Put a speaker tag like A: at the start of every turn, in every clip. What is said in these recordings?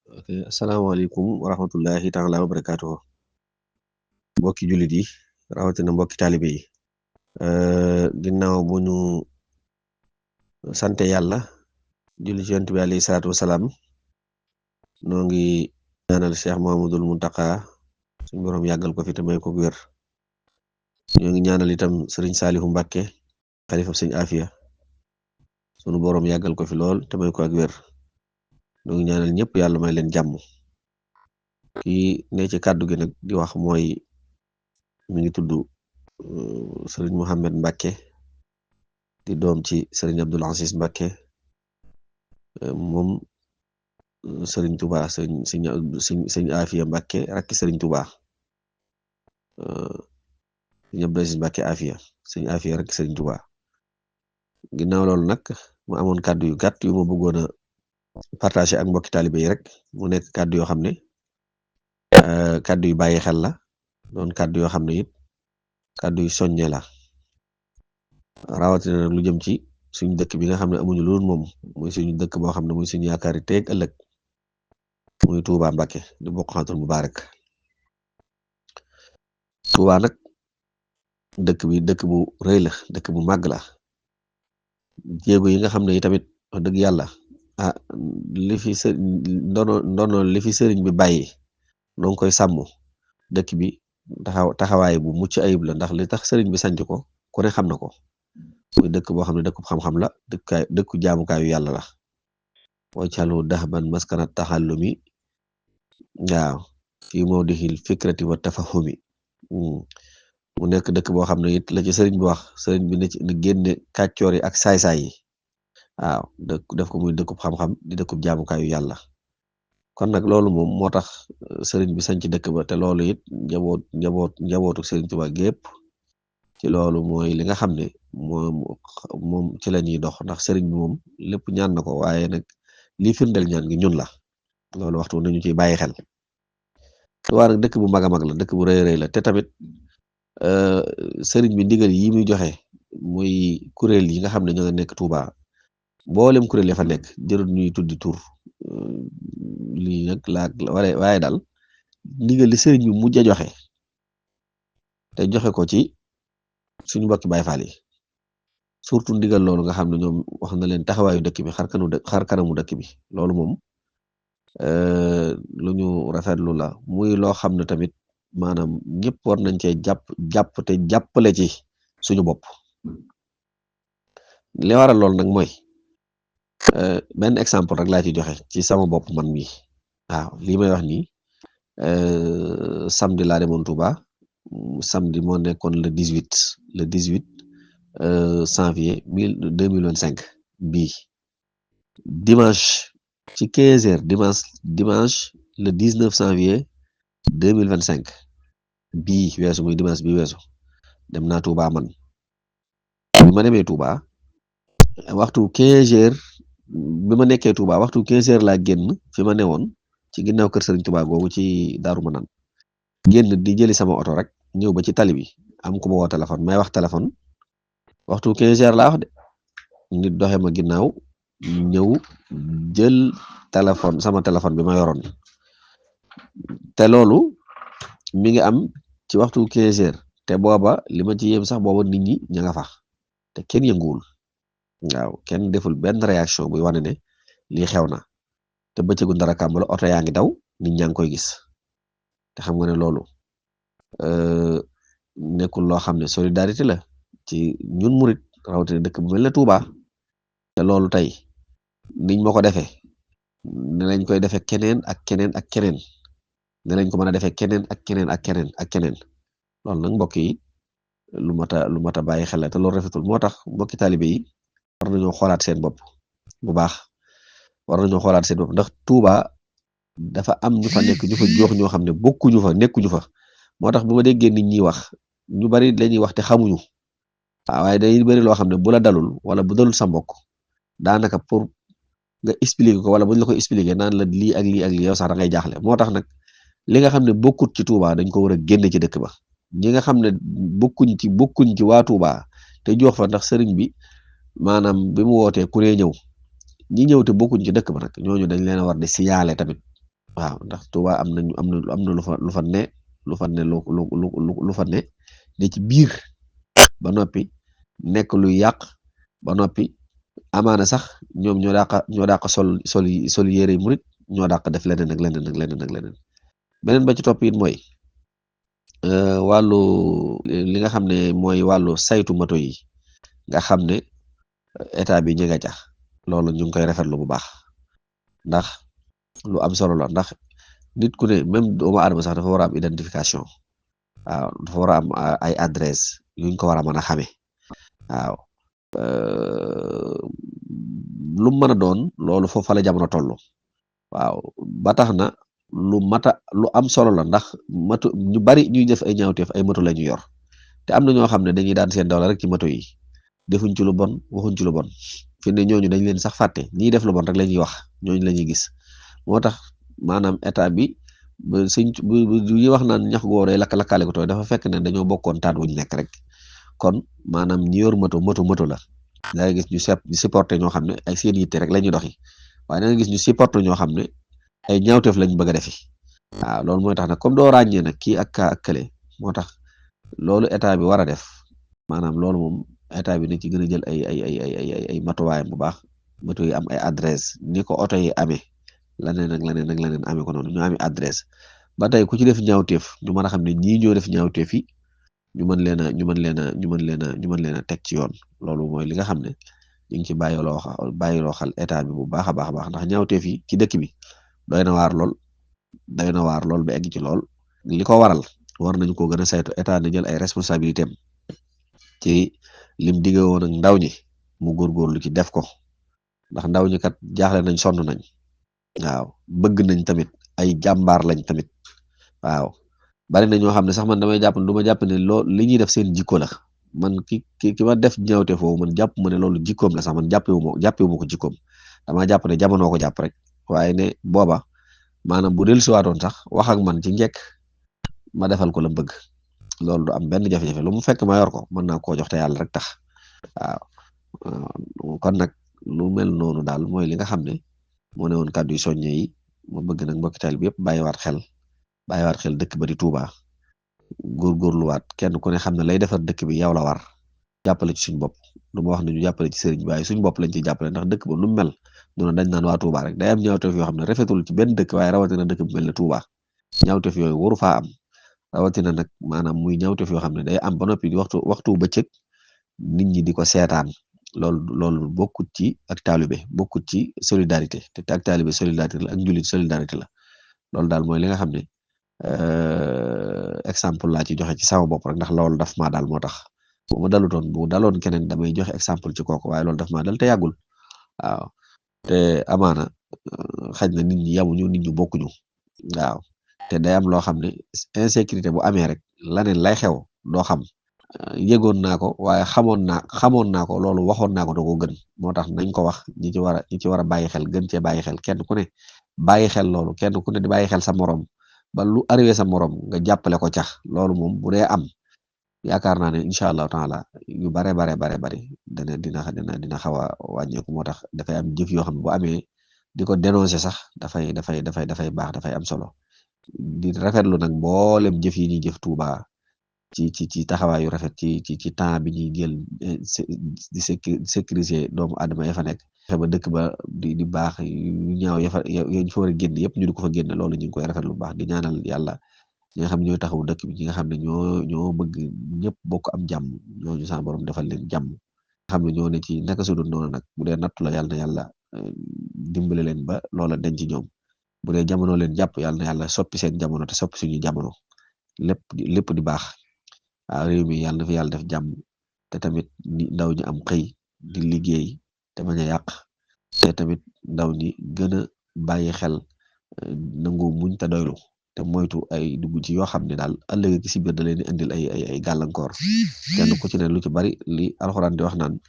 A: ok asalaamaaleykum wa rahmatullahi taala wa barakaatuhu mbokki jullit yi rawatina mbokki taalibe yi ginnaaw bu ñu sante yàlla julli ci yonent bi alayhi salaatu wasalaam noo ngi ñaanal Cheikh Muhammadul Muntaqa suñu borom yàggal ko fi te may ko wér ñoo ngi ñaanal itam sëriñ Saalihu Mbàkke xalifa sëñ Afiya sunu borom yàggal ko fi lool te may ko ak wér ñoo ngi ñaanal ñëpp yàlla may leen jàmm kii ne ci kàddu gi nag di wax mooy mi ngi tudd sëriñ Mohamed Mbacke di doom ci sëriñ Abdul Aziz Mbacke moom sëriñ Touba sëñ Afiya Mbacke rakki sëriñ Touba sëriñ Abdul Aziz Mbacke Afiya sëñ Afiya rakki sëriñ Touba ginnaaw loolu nag mu amoon kàddu yu gàtt yu ma bëggoon a partagé ak mbokki taalibe yi rek mu nekk kàddu yoo xam ne kàddu yu bàyyi xel la doon kàddu yoo xam ne it kàddu yu soññe la rawatina nag lu jëm ci suñu dëkk bi nga xam ne amuñu loolu moom muy suñu dëkk boo xam ne muy suñu yaakaari teeg ëllëg muy Touba Mbacke di Bokhatul Mubarak Touba nag dëkk bi dëkk bu rëy la dëkk bu màgg la jéego yi nga xam ne yi tamit wax dëgg yàlla li fi ndono li fi sëriñ bi bàyyi noo ngi koy sàmm dëkk bi taxawaay bu mucc ayib la ndax li tax sëriñ bi sanc ko ku ne xam na ko muy dëkk boo xam ne dëkku xam-xam la dëkku jaamukaayu yàlla la waj'alhu dahban maskana taxallumi waaw fii mawdihil fikrati wa tafahumi mu nekk dëkk boo xam ne it la ci sëriñ bi wax sëriñ bi ne génne kàccoor yi ak saay-saay yi waaw def ko muy dëkkub xam-xam di dëkkub jaamukaayu yàlla kon nag loolu moom moo tax sëriñ bi sanc dëkk ba te loolu it njabootu sëriñ Tuubaa gépp ci loolu mooy li nga xam ne moom ci la ñuy dox ndax sëriñ bi moom lépp ñaan na ko waaye nag lii firndeel ñaan gi ñun la loolu waxtu nañu ciy bàyyi xel Tuubaa nag dëkk bu mag a mag la dëkk bu rëy rëy la te tamit sëriñ bi ndigal yi muy joxe muy kuréel yi nga xam ne ñoo nga nekk Tuubaa mboolem kuréel ya fa nekk jërul ñuy tuddi tur lii nag waaye daal ndigal li sëriñ bi mujj a joxe te joxe ko ci suñu mbokki Baay Faal yi surtout ndigal loolu nga xam ne ñoom wax na leen taxawaayu dëkk bi xar kanamu dëkk bi loolu moom lu ñu rafetlu la muy loo xam ne tamit maanaam ñëpp war nañ cee jàpp te jàppale ci suñu bopp li waral loolu nag mooy benn exemple rek laa ci joxe ci sama bopp man mi waaw lii may wax nii samedi laa demoon Touba samedi moo nekkoon le 18 janvier 2025 bii dimanche ci 15h dimanche le 19 janvier 2025 bii weesu muy dimanche bi weesu dem naa Touba man bi ma demee Touba waxtu 15h bi ma nekkee Touba waxtu 15h laa génn fi ma newoon ci ginnaaw kër Serigne Touba googu ci Daaru Manaan génn di jëli sama oto rek ñëw ba ci tali bi am ku ma woo téléphone may wax téléphone waxtu 15h laa wax de nit doxe ma ginnaaw ñëw jël sama téléphone bi ma yoroon te loolu mi ngi am ci waxtu 15h te booba li ma ci yéem sax booba nit ñi ña nga fa te kenn yënguwul waaw kenn deful benn réaction buy wane ne lii xew na te bëccëgu dara kàmbala oto yaa ngi daw nit ñaa ngi koy gis te xam nga ne loolu nekkul loo xam ne solidarité la ci ñun murit rawatina dëkk bu mel ne Touba te loolu tey niñ ma ko defee ne lañ koy defee keneen ak keneen ak keneen ne lañ ko mën a defee keneen ak keneen ak keneen ak keneen loolu nag mbokk yi lu mat a bàyyi xel la te loolu rafetul moo tax mbokki taalibe yi war nañoo xoolaat seen bopp bu baax war nañoo xoolaat seen bopp ndax Touba dafa am ñu fa nekk ñu fa jox ñoo xam ne bokkuñu fa nekkuñu fa moo tax bu ma déggee nit ñi wax ñu bari lañuy wax te xamuñu waaye day bari loo xam ne bu la dalul wala bu dalul sa mbokk daanaka pour nga expliquer ko wala buñ la ko expliquer naan la lii ak lii ak lii yow sax da ngay jaaxle moo tax nag li nga xam ne bokkut ci Touba dañ ko war a génne ci dëkk ba ñi nga xam ne bokkuñ ci waa Touba te jox fa ndax sëriñ bi maanaam bi mu wootee ku ne ñëw ñi ñëw te bokkuñ ci dëkk ba nag ñooñu dañ leen a war di signaler tamit waaw ndax Touba am na lu fa ne lu fa ne ci biir ba noppi nekk luy yàq ba noppi amaana sax ñoom ñoo dàq sol yére yi murit ñoo dàq def leneen ak leneen ak leneen ak leneen beneen ba ci topp it mooy wàllu li nga xam ne mooy wàllu saytu moto yi nga xam ne état bi ñëga ca loolu ñu ngi koy rafetlu bu baax ndax lu am solo la ndax nit ku ne même doomu aadama sax dafa war a am identification waaw dafa war a am ay adresse yuñ ko war a mën a xamee waaw lu mën a doon loolu foofu la jamono toll waaw ba tax na lu am solo la ndax moto ñu bari ñuy def ay ñaawteef ay moto la ñu yor te am na ñoo xam ne dañuy daan seen doole rek ci moto yi defuñ ci lu bon waxuñ ci lu bon fi ne ñooñu dañ leen sax fàtte ñiy def lu bon rek la ñuy wax ñooñu la ñuy gis moo tax maanaam état bi bu ñuy wax naan ñax goo day lakk-lakkaale ko tooy dafa fekk ne dañoo bokkoon taat wuñ nekk rek kon maanaam ñi yor moto la da nga gis ñu supporté ñoo xam ne ay seen yitte rek la ñuy doxi waaye da nga gis ñu supporté ñoo xam ne ay ñaawteef lañ bëgg a defi waaw loolu mooy tax nag comme doo ràññee nag kii ak kaa ak kële moo tax loolu état bi war a def maanaam loolu moom état bi na ci gën a jël ay matuwaayam bu baax moto yi am ay adresse ni ko oto yi amee leneen ak leneen ak leneen amee ko noonu ñu amee adresse ba tey ku ci def ñaawteef ñu mën a xam ne ñii ñoo def ñaawteef yi ñu mën leen a teg ci yoon loolu mooy li nga xam ne ñu ngi ci bàyyiloo xel état bi bu baax a baax a baax ndax ñaawteef yi ci dëkk bi doy na waar lool ba egg ci lool li ko waral war nañu ko gën a saytu état na jël ay responsabilité am ci lim digge woon ak ndaw ñi mu góorgóorlu ci def ko ndax ndaw ñi kat jaaxle nañ sonn nañ waaw bëgg nañ tamit ay jàmbaar lañ tamit waaw bari na ñoo xam ne sax man damay jàpp du ma jàpp ne li ñuy def seen jikko la man ki ma def ñaawte foofu man jàpp ma ne loolu jikkoom la sax man jàppewu ma ko jikkoom dama jàpp ne jamono ko jàpp rek waaye ne booba maanaam bu dellusiwaatoon sax wax ak man ci njëkk ma defal ko la bëgg loolu du am benn jafe-jafe lu mu fekk ma yor ko mën naa koo jox te yàlla rek tax waaw kon nag lu mel noonu daal mooy li nga xam ne moo ne woon kàddu yu soññe yi ma bëgg nag mbokki taal bi yëpp bàyyiwaat xel dëkk ba di Touba góorgóorluwaat kenn ku ne xam ne lay defar dëkk bi yow la war jàppale ci suñ bopp du ma wax ne ñu jàppale ci sëriñ bi waaye suñ bopp lañ ciy jàppale ndax dëkk ba nu mel noonu dañ naan waa Touba rek day am ñaawteef yoo xam ne rafetul ci benn dëkk waaye rawatina dëkk bu mel ne Touba ñaawteef yooyu waru faa am rawatina nag maanaam muy ñaawteef yoo xam ne day am ba noppi waxtu bëccëg nit ñi di ko seetaan loolu bokkut ci ak taalibe bokkut ci solidarité te ak taalibe solidarité la ak njulit solidarité la loolu daal mooy li nga xam ne exemple laa ci joxe ci sama bopp rek ndax loolu daf maa daal moo tax bu daloon keneen damay joxe exemple ci kooku waaye loolu daf maa dal te yàggul waaw te amaana xaj na nit ñi yamuñu nit ñi bokkuñu waaw te day am loo xam ne insécurité bu amee rek laneen lay xew doo xam yëgoon naa ko waaye xamoon naa ko loolu waxoon naa ko da ko gën moo tax nañ ko wax ñi ci war a bàyyi xel gën cee bàyyi xel kenn ku ne bàyyi xel loolu kenn ku ne di bàyyi xel sa morom ba lu arrivé sa morom nga jàppale ko cax loolu moom bu dee am yaakaar naa ne incha allahu taala yu bare dina xaw a wàññeeku moo tax dafay am jëf yoo xam ne bu amee di ko dénoncer sax dafay baax dafay am solo di rafetlu nag mboolem jëf yi ñuy jëf Touba ci taxawaayu rafet ci temps bi ñuy jël di sécuriser doomu aadama ya fa nekk fexe ba dëkk ba di baax yu ñaaw yañ fa war a génn yëpp ñu di ko fa génne loolu ñu ngi koy rafetlu bu baax di ñaanal yàlla ñi nga xam ne ñooy taxawu dëkk bi ñi nga xam ne ñoo bëgg ñëpp bokk am jàmm ñooñu sa borom defal leen jàmm nga xam ne ñoo ne ci naka su dul noonu nag bu dee nattu la yàlla na yàlla dimbale leen ba loola denc ñoom bu dee jamono leen jàpp yàlla na yàlla soppi seen jamono te soppi suñu jamono lépp di baax waaw réew mi yàlla na fi yàlla def jàmm te tamit ndaw ñi am xëy di liggéey te bañ a yàq te tamit ndaw ñi gën a bàyyi xel nangu muñ te doylu te moytu ay dugg ci yoo xam ne daal ëllëg gi si biir da leen di indil ay gàllankoor kenn ku ci ne lu ci bari li alxuraan di wax naan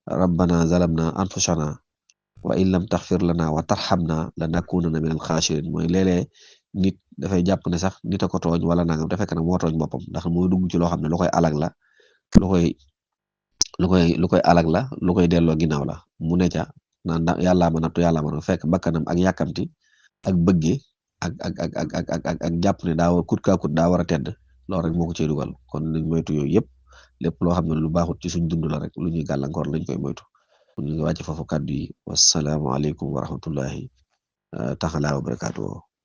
A: rabbana zalamna anfusana wa in lam taxfir lana wa tarxamna lanakunanna minal xaasirin mooy léeg-léeg nit dafay jàpp ne sax nit a ko tooñ wala nangam te fekk na moo tooñ boppam ndax mooy dugg ci loo xam ne lu koy alag la lu koy alag la lu koy delloo ginnaaw la mu ne ca naan yàllaa ma nattu yàllaa ma fekk bakkanam ak yàkkamti ak bëgge ak jàpp ne daa war kut kaa kut daa war a tedd loolu rek moo ko cee dugal kon nañ moytu yooyu yëpp lépp loo xam ne lu baaxut ci suñ dund la rek lu ñuy gàllankoor lañ koy moytu kon ñu ngi wàcc foofu kàddu yi wasalaamaaleykum wa rahmatullahi taala wa barakaatu